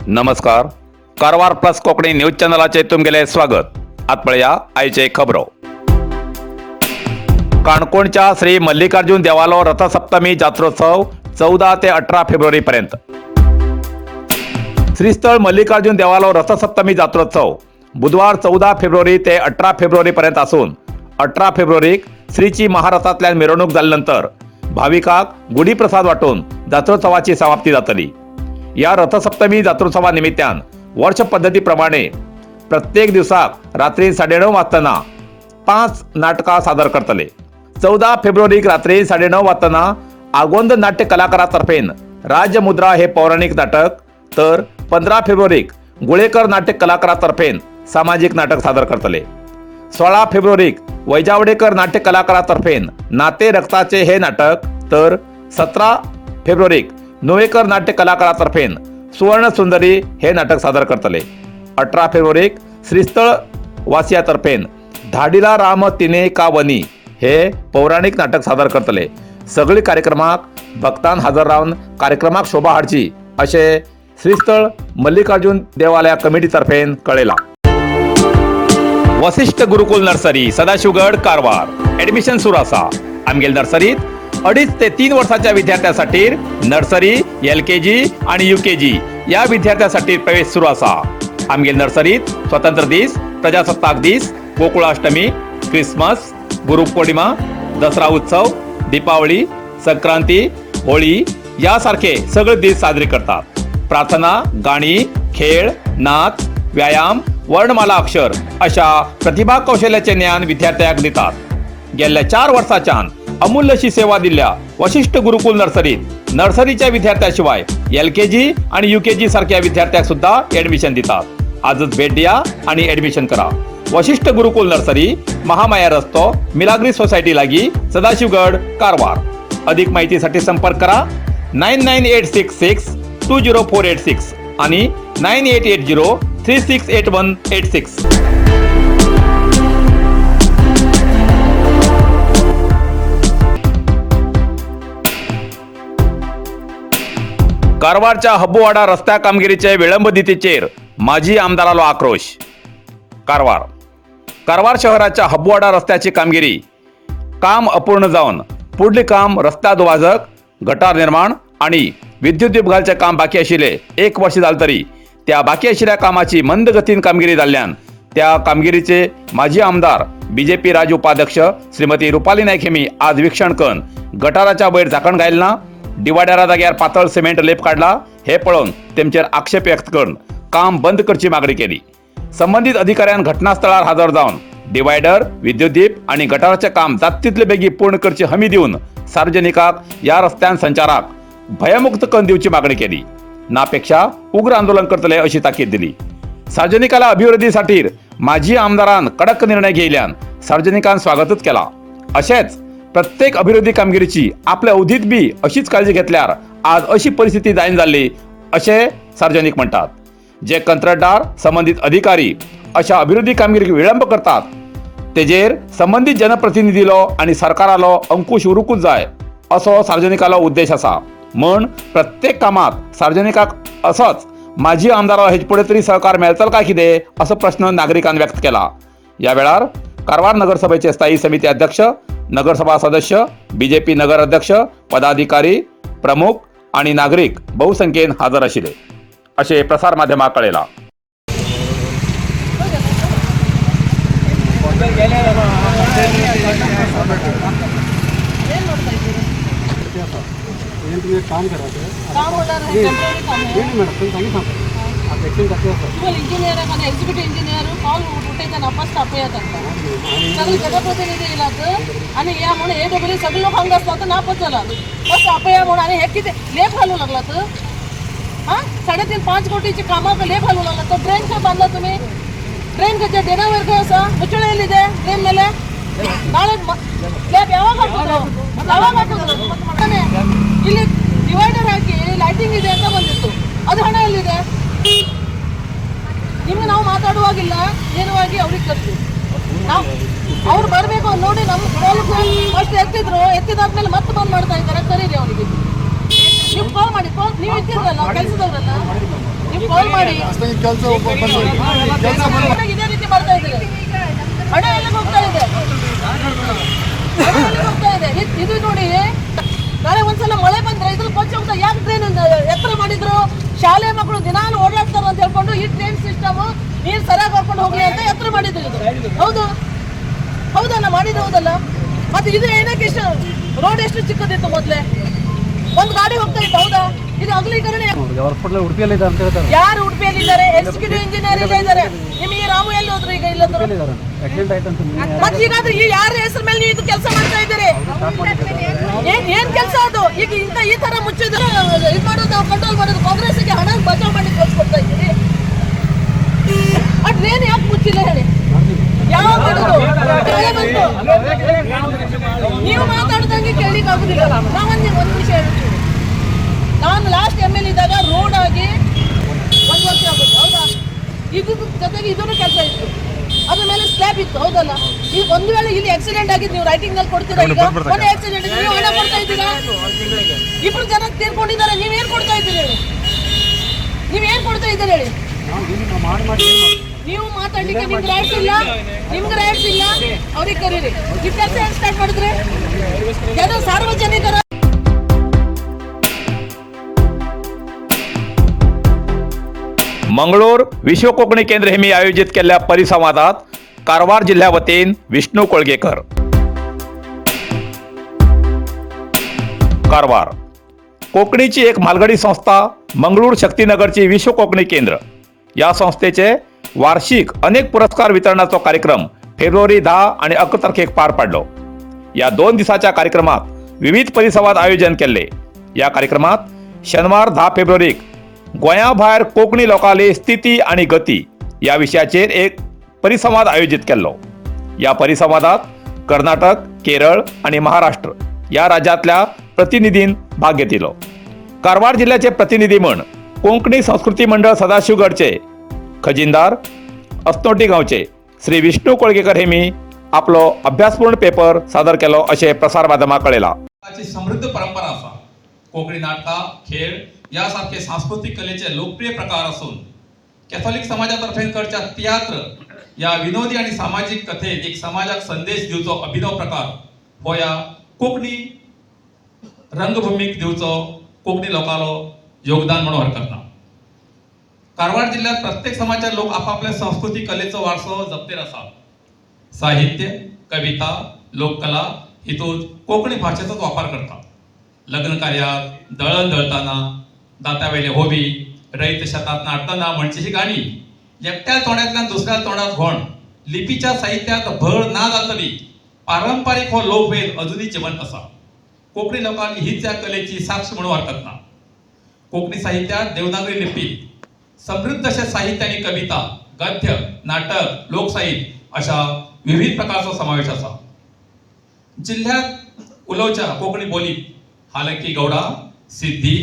नमस्कार, Karwar plus Konkani news चॅनलाचे तुमगेले स्वागत. आत पळया आयचे खबरो. काणकोणच्या श्री मल्लिकार्जुन देवालो रथसप्तमी जात्रोत्सव 14 ते 18 फेब्रुवारी पर्यंत. श्रीस्थळ मल्लिकार्जुन देवालो रथसप्तमी जात्रोत्सव बुधवार 14 फेब्रुवारी ते 18 फेब्रुवारी पर्यंत आसून 18 फेब्रुवारीक श्रीची महारथांतल्यान मिरवणूक जाले नंतर भाविकांक गुढी प्रसाद वांटून जात्रोत्सवाची समाप्ती जातली. या रथसप्तमी जात्रोत्सवा निमित्तान वर्ष पद्दतीप्रमाणे प्रत्येक दिवसाक रात्री 9:30 वाजताना 5 नाटकां सादर करतले. 14 फेब्रुवारीक रात्री 9:30 वाजताना आगोंद नाट्य कलाकारातर्फेन राजमुद्रा हे पौराणिक नाटक, तर 15 फेब्रुवारीक गुळेकर नाट्य कलाकारातर्फेन सामाजिक नाटक सादर करतले. 16 फेब्रुवारीक वैजावडेकर नाट्य कलाकारातर्फेन नाते रक्ताचे हे नाटक, तर 17 फेब्रुवारीक नुवेकर नाट्य कलाकारातर्फेन सुवर्ण सुंदरी हे नाटक सादर करतले. 18 फेब्रुवारीक श्रीस्थळ वासियातर्फेन धाडिला राम तिने का वनी हे पौराणिक नाटक सादर करतले. सगळी कार्यक्रमाक भक्तान हजर रावन कार्यक्रमाक शोभा हाडची अशें श्रीस्थळ मल्लिकार्जुन देवालया कमिटीतर्फेन कळयलां. वसिष्ठ गुरुकुल नर्सरी, सदाशिवगड, कारवार. ऍडमिशन सुरू आसा. आमगेल नर्सरीत 2.5 ते 3 वर्षाच्या विद्यार्थ्यांसाठी नर्सरी, एलकेजी आणि युकेजी या विद्यार्थ्यांसाठी प्रवेश सुरू आसा. आमगेल नर्सरीत स्वतंत्र दीस, प्रजासत्ताक दीस, गोकुळाष्टमी, क्रिसमस, गुरुपौर्णिमा, दसरा उत्सव, दीपावली, संक्रांती, होळी यासारखे सगळे दीस साजरे करतात. प्रार्थना, गाणी, खेळ, नाच, व्यायाम, वर्णमाला, अक्षर अशा प्रतिभा कौशल्याचे ज्ञान विद्यार्थ्यांक दितात. गेल्या 4 वर्साच्यान अमूल्यशी सेवा दिल्या वशिष्ठ गुरुकुल नर्सरीत नर्सरीच्या विद्यार्थ्याशिवाय एलकेजी आणि युकेजी सारख्या विद्यार्थ्यांक सुद्धा ऍडमिशन दितात. आजच भेट द्या आणि ऍडमिशन करा. वशिष्ठ गुरुकुल नर्सरी, महामाया रस्तो, मिलाग्री सोसायटी लागी, सदाशिवगड, कारवार. अधिक माहितीसाठी संपर्क करा 9986620486 आणि 9880368186. कारवारच्या हब्बूवाडा रस्त्या कामगिरीचे विळंबदितीचेर माजी आमदारालो आक्रोश. कारवार. कारवार शहराच्या हब्बूवाडा रस्त्याची कामगिरी काम अपूर्ण जावन पुढले काम रस्त्या दुवाजक, गटार निर्माण आणि विद्युत विभागाचे काम बाकी आशिल्ले 1 वर्ष जालें तरी त्या बाकी आशिल्ल्या कामाची मंद गतीन कामगिरी जाल्ल्यान त्या कामगिरीचे माजी आमदार बीजेपी राज्य उपाध्यक्ष श्रीमती रुपाली नायक हेमी आज वीक्षण करून गटाराच्या वयर झाकण घायल ना, डिवायडरा जाग्यार पातळ सिमेंट लेप काडला हे पळोवन तेमचेर आक्षेप व्यक्त करून काम बंद करची मागणी केली. संबंधित अधिकाऱ्यान घटनास्थळार हजर जावन डिवायडर, विद्युत दीप आणि गटाराचे काम जात तितले बेगी पूर्ण करची हमी दिवन सार्वजनिकाक या रस्त्यान संचाराक भयमुक्त करून दिवची मागणी केली. नापेक्षा उग्र आंदोलन करतले अशी ताकीद दिली. सार्वजनिकाला अभिवृद्धीसाठी माजी आमदारान कडक निर्णय घेयल्यान सार्वजनिकान स्वागतच केला. अशेच प्रत्येक अभिवृद्धी कामगिरीची आपल्या अवधीत बी अशीच काळजी घेतल्यार आज अशी परिस्थिती जायन जाल्ली अशें सार्वजनिक म्हणटात. जे कंत्राटदार, संबंधित अधिकारी अशा अभिवृद्धी कामगिरीक विळंब करतात तेजेर संबंधित जनप्रतिनिधीलो आणि सरकारालो अंकुश उरूंकूच जाय असो सार्वजनिकालो उद्देश आसा. म्हण प्रत्येक कामात सार्वजनिकाक असोच माजी आमदारा हेजे फुडें तरी सहकार मेळतलो काय कितें असो प्रश्न नागरिकान व्यक्त केला. या वेळार कारवार नगरसभेचे स्थायी समिती अध्यक्ष, नगरसभा सदस्य, बीजेपी नगर अध्यक्ष, पदाधिकारी, प्रमुख आणि नागरिक बहुसंख्येन हजर आशिल्ले अशें प्रसार माध्यमाक कळयलां. ಏನ್ ಮಾಡ್ತಾ ಇದ್ದೀರಿ? ಏನು तुम्ही एक काम करा ते काम होणार आहे, टेम्पररी काम आहे. नाही मॅडम, तुम्ही सांगितलं आता एक्सचेंज जाते असं. ಇವಾಗ ಇಂಜಿನಿಯರ್ ಆಗ ಎಕ್ಸಿಕ್ಯೂಟಿವ್ ಇಂಜಿನಿಯರ್ ಕಾಲ್ उठयता फर्स्ट आपयात तांकां. सगळे जनप्रतिनिधी येयलात आणि या म्हणून हे डब्ल्यू सगळे लोक हांगा आसता नापत जाला. फर्स्ट आपया म्हणून. आणि हे कितें लेप घालूं लागलात? हा 3.5 5 कोटीची कामां लेप घालूं लागला. तो ड्रेन खंय बांदला तुमी? ड्रेन खंयच्या ड्रेना वयर खंय आसा? मुचळे येयली ते ड्रेन मेले. ನಾಳೆ ಲೇಪ್ ಯಾವಾಗ ಹಾಕೋದು? ಯಾವಾಗ ಹಾಕೋದು? ತಾನೇ? ಇಲ್ಲಿ ಡಿವೈಡರ್ ಹಾಕಿ ಲೈಟಿಂಗ್ ಇದೆ ಅಂತ ಬಂದಿತ್ತು. ಅದು ಹಣ ಎಲ್ಲಿದೆ? ಪರವಾಗಿಲ್ಲ, ನೇರವಾಗಿ ಅವ್ರಿಗೆ ಕರೀರಿ. ನಾವು ಅವ್ರು ಬರಬೇಕು ನೋಡಿ. ನಮ್ಮ ಕಾಲ್ ಫಸ್ಟ್ ಎತ್ತಿದ್ರು, ಎತ್ತಿದಾದ್ಮೇಲೆ ಮತ್ತೆ ಬಂದ್ ಮಾಡ್ತಾ ಇದ್ದಾರೆ. ಕರೀರಿ ಅವನಿಗೆ. ನೀವು ಕಾಲ್ ಮಾಡಿ. ಕಾಲ್ ನೀವು ಇದ್ದಿರಲ್ಲ, ಕೆಲಸದವರಲ್ಲ, ನೀವು ಕಾಲ್ ಮಾಡಿ. ಇದೇ ರೀತಿ ಬರ್ತಾ ಇದ್ದಾರೆ. ಹಣ ಎಲ್ಲಿಗೆ ಹೋಗ್ತಾ ಇದೆ? ಹಣ ಎಲ್ಲಿಗೆ ಹೋಗ್ತಾ ಇದೆ? ಇದು ನೋಡಿ, ನಾಳೆ ಒಂದ್ಸಲ ಮಳೆ ಬಂದ್ರೆ ಇದ್ರಲ್ಲಿ ಕೊಚ್ಚಿ ಹೋಗ್ತಾ. ಯಾಕೆ ಡ್ರೈನ್ ಎತ್ತರ ಮಾಡಿದ್ರು? ಶಾಲೆ ಮಕ್ಕಳು ದಿನಾಲು ಓಡಾಡ್ತಾರೆ ಅಂತ ಹೇಳ್ಕೊಂಡು ಈ ಡ್ರೈನ್ ಸಿಸ್ಟಮ್ ನೀರು ಸರಿಯಾಗಿ ಹಾಕೊಂಡು ಹೋಗ್ಲಿ ಅಂತ ಎತ್ತರ ಮಾಡಿದ್ರು ಇದು. ಹೌದು, ಹೌದಲ್ಲ? ಮಾಡಿದ್ದು ಹೌದಲ್ಲ? ಮತ್ತೆ ಇದು ಏನಕ್ಕೆ ಇಷ್ಟು ರೋಡ್ ಎಷ್ಟು ಚಿಕ್ಕದಿತ್ತು ಮೊದ್ಲೇ? ಒಂದು ಗಾಡಿ ಹೋಗ್ತಾ ಇತ್ತು, ಹೌದಾ? ಇದು ಅಗಲೀಕರಣ. ಅವ್ರ ಫೋಟೋ ಉಡುಪಿಯಲ್ಲಿ ಇದ್ದಾರೆ ಅಂತ ಹೇಳ್ತಾರೆ. ಯಾರು ಉಡುಪಿಯಲ್ಲಿ ಇದ್ದಾರೆ? ಎಕ್ಸಿಕ್ಯೂಟಿವ್ ಇಂಜಿನಿಯರ್ ಇಲ್ಲೇ ಇದ್ದಾರೆ. ನಿಮಗೆ ರಾಮು ಎಲ್ಲಿ ಹೋದ್ರು ಈಗ? ಇಲ್ಲಂದ್ರು ಇದ್ದಾರೆ, ಆಕ್ಸಿಡೆಂಟ್ ಆಯ್ತು ಅಂತ ನೀವು ಮತ್ತೆ ಈಗಾದ್ರೆ ಈ ಯಾರ ಹೆಸರು ಮೇಲೆ ನೀವು ಇದು ಕೆಲಸ ಮಾಡ್ತಾ ಇದ್ದೀರಿ? ಏನ್ ಏನ್ ಕೆಲಸ ಅದು? ಈಗ ಇಂತ ಈ ತರ ಮುಚ್ಚಿದ್ರೆ ಇದು ಮಾಡೋದು, ಕಂಟ್ರೋಲ್ ಮಾಡೋದು, ಕಾಂಗ್ರೆಸ್ಗೆ ಹಣ ಬಚಾವ್ ಮಾಡಿ ಕಳ್ಸಿಕೊಡ್ತಾ ಇದ್ದೀರಿ. ಆ ಡ್ರೈನ್ ಯಾಕೆ ಮುಚ್ಚಿಲ್ಲ ಹೇಳಿ? ಯಾವಾಗ ಮಾಡೋದು? ಮಳೆ ಬಂತು. ನೀವು ಮಾತಾಡ್ದಂಗೆ ಕೇಳಲಿಕ್ಕೆ ಆಗುದಿಲ್ಲ. ನಾವೊಂದು ಒಂದು ವಿಷಯ ಹೇಳ್ತೀವಿ. ನಾನು ಲಾಸ್ಟ್ ಎಮ್ ಎಲ್ ಇದ್ದಾಗ ರೋಡ್ ಆಗಿ ಒಂದು ವರ್ಷ ಆಗುತ್ತೆ, ಹೌದಾ? ಇದು ಜೊತೆಗೆ ಇದನ್ನು ಕೆಲಸ ಇತ್ತು, ಅದ್ರ ಮೇಲೆ ಸ್ಲ್ಯಾಬ್ ಇತ್ತು, ಹೌದಲ್ಲ? ಈಗ ಒಂದು ವೇಳೆ ಇಲ್ಲಿ ಆಕ್ಸಿಡೆಂಟ್ ಆಗಿದ್ದು ನೀವು ರೈಟಿಂಗ್ ನಲ್ಲಿ ಕೊಡ್ತೀರಾ? ಈಗ ಮೊನ್ನೆ ಆಕ್ಸಿಡೆಂಟ್, ನೀವು ಹಣ ಕೊಡ್ತಾ ಇದ್ದೀರಾ? ಇಬ್ರು ಜನ ತೀರ್ಕೊಂಡಿದ್ದಾರೆ, ನೀವೇನ್ ಕೊಡ್ತಾ ಇದ್ದೀರಿ ಹೇಳಿ? ನೀವೇನ್ ಕೊಡ್ತಾ ಇದ್ದೀರಿ ಹೇಳಿ? ನಾವು ಇಲ್ಲಿ ನಾವು ಮಾಡಿ ಮಾಡಿ ಏನು ಮಾಡೋದು? ನೀವು ಮಾತಾಡ್ಲಿಕ್ಕೆ ನಿಮ್ಗೆ ರೈಟ್ಸ್ ಇಲ್ಲ, ನಿಮ್ಗೆ ರೈಟ್ಸ್ ಇಲ್ಲ. ಅವ್ರಿಗೆ ಕರೀರಿ. ಈ ಕೆಲಸ ಹೆಂಗ್ ಸ್ಟಾರ್ಟ್ ಮಾಡಿದ್ರಿ? ಜನ ಸಾರ್ವಜನಿಕರ मंगळूर विश्व कोंकणी केंद्र हेमी आयोजित केल्ल्या परिसंवादात कारवार जिल्ह्या वतीन विष्णू कोळगेकर. कारवार कोंकणीची एक म्हालगडी संस्था मंगळूर शक्तीनगरची विश्व कोंकणी केंद्र या संस्थेचे वार्षिक अनेक पुरस्कार वितरणाचो कार्यक्रम फेब्रुवारी 10 आणि 11 तारखेक पार पाडलो. या 2 दिसाच्या कार्यक्रमात विविध परिसंवाद आयोजन केल्ले. या कार्यक्रमात शनिवार 10 फेब्रुवारीक गोंया भायर कोंकणी लोकांली स्थिती आणि गती या विशयाचेर एक परिसंवाद आयोजीत केल्लो. या परिसंवादात कर्नाटक, केरळ आणि महाराष्ट्र या राज्यांतल्या प्रतिनिधीन भाग घेतिल्लो. कारवार जिल्ह्याचे प्रतिनिधी म्हण कोंकणी संस्कृती मंडळ सदाशिवगडचे खजिनदार अस्नोटी गांवचे श्री विष्णू कोळगेकर हेमी आपलो अभ्यासपूर्ण पेपर सादर केलो अशें प्रसार माध्यमां कळयलां. ताची समृद्ध परंपरा आसा. कोंकणी नाटकां, खेळ ह्या सारखे सांस्कृतीक कलेचे लोकप्रिय प्रकार आसून कॅथॉलिक समाजा तर्फेन करच्या तियात्र ह्या विनोदी आनी सामाजीक कथेन एक समाजाक संदेश दिवचो अभिनव प्रकार हो ह्या कोंकणी रंगभूमीक दिवचो कोंकणी लोकांलो योगदान म्हणून हरकत ना. कारवार जिल्ह्यात प्रत्येक समाजाचे लोक आपापल्या संस्कृती कलेचो वारसो जपतेर आसा. साहित्य, कविता, लोककला हितून कोंकणी भाशेचोच वापर करता. लग्न कार्यात दळण दळताना, दात्या वयले होबी, रयत शेतात नाडतना म्हणची ही गाणी एकट्या तोंडांतल्यान दुसऱ्या तोंडात घोण लिपीच्या साहित्यात भर ना जातली पारंपारीक हो लोकवेद अजुनूय जिवंत आसा. कोंकणी लोकांनी हीच ह्या कलेची साक्ष म्हणून हरकत ना. कोंकणी साहित्यात देवनागरी लिपीत समृद्ध अशें साहित्य आनी कविता, गद्य, नाटक, लोकसाहित्य अशा विविध प्रकारचो समावेश आसा. जिल्ह्यात उलोवच्या कोंकणी बोलीत हालकी गौडा, सिद्धी,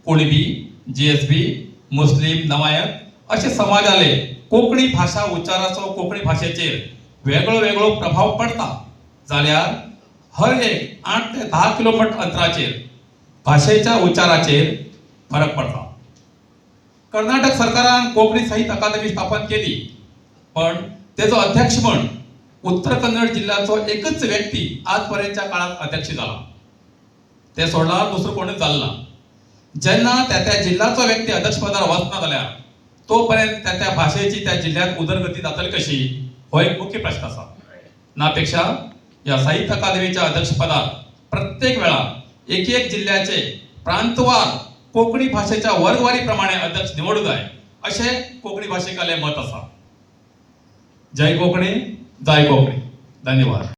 कुणबी, जीएसबी, मुस्लीम, नवायत अशे समाजाले कोंकणी भाशा उच्चाराचो कोंकणी भाशेचेर वेगळो वेगळो प्रभाव पडता जाल्यार हर एक 8 ते 10 किलोमिटर अंतराचेर भाशेच्या उच्चाराचेर फरक पडता. कर्नाटक सरकारान कोंकणी साहित्य अकादमी स्थापन केली, पण तेजो अध्यक्ष म्हण उत्तर कन्नड जिल्ह्याचो एकच व्यक्ती आजपर्यंतच्या काळात अध्यक्ष जाला. ते सोडला दुसरो कोणूच जालो ना. जेन्ना त्या त्या जिल्ह्याचो व्यक्ती अध्यक्षपदार वचना जाल्यार तोपर्यंत त्या त्या भाशेची त्या जिल्ह्यात उदरगती जातली कशी हो एक मुख्य प्रश्न आसा. ना पेक्षा ह्या साहित्य अकादमीच्या अध्यक्षपदार प्रत्येक वेळा एक एक जिल्ह्याचे प्रांतवार कोंकणी भाशेच्या वर्गवारी प्रमाणे अध्यक्ष निवडूं जाय अशें कोंकणी भाशेकाले मत आसा. जय कोंकणी, जय कोंकणी. धन्यवाद.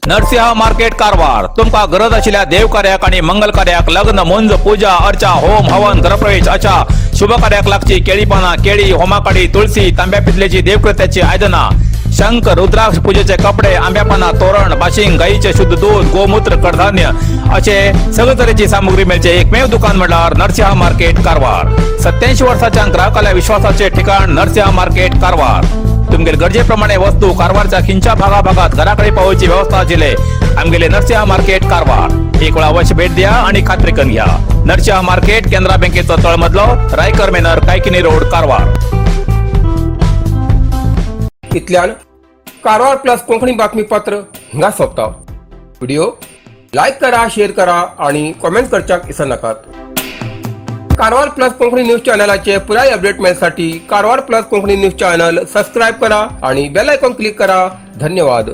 नरसिंह मार्केट कारवार. तुमकां गरज आशिल्ल्या देव कार्याक आणि मंगल कार्याक, लग्न, मुंज, पूजा अर्चा, होम हवन, गृहप्रवेश अशा शुभ कार्याक लागची केळी पानां, केळी, होमाकाडी, तुळसी, तांब्या पितलेची देवकृत्याची आयदनां, शंख, रुद्राक्ष, पूजेचे कपडे, आंब्या पानां, तोरण, बाशिंग, गाईचे शुद्ध दूध, गोमूत्र, कडधान्य असे सगळे तरेची सामुग्री मेळचे एकमेव दुकान म्हणल्यार नरसिंह मार्केट कारवार. 87 वर्साच्या ग्राहकाल्या विश्वासाचे ठिकाण नरसिंह मार्केट कारवार. तुमगेले गरजे प्रमाणे वस्तू कारवारच्या खिंच्या भागा भागात घराकडे पावोवची व्यवस्था आशिल्ले आमगेले नरसिंहा मार्केट कारवार. एक वेळा अवश्य भेट द्या आणि खात्री करून घ्या. नरसिंहा मार्केट, केनरा बँकेचो तळमजलो, रायकर मेनर, कायकिनी रोड, कारवार. इतल्यान कारवार प्लस कोंकणी बातमीपत्र हिंगा सोंपता. व्हिडिओ लायक करा, शेअर करा आणि कॉमेंट करच्याक विसरनाकात. कारवार प्लस कोंकणी न्यूज चॅनलाचे पुराय update मेळसाठी Karwar plus Konkani news channel subscribe करा आणि बेल आयकॉन क्लिक करा. धन्यवाद.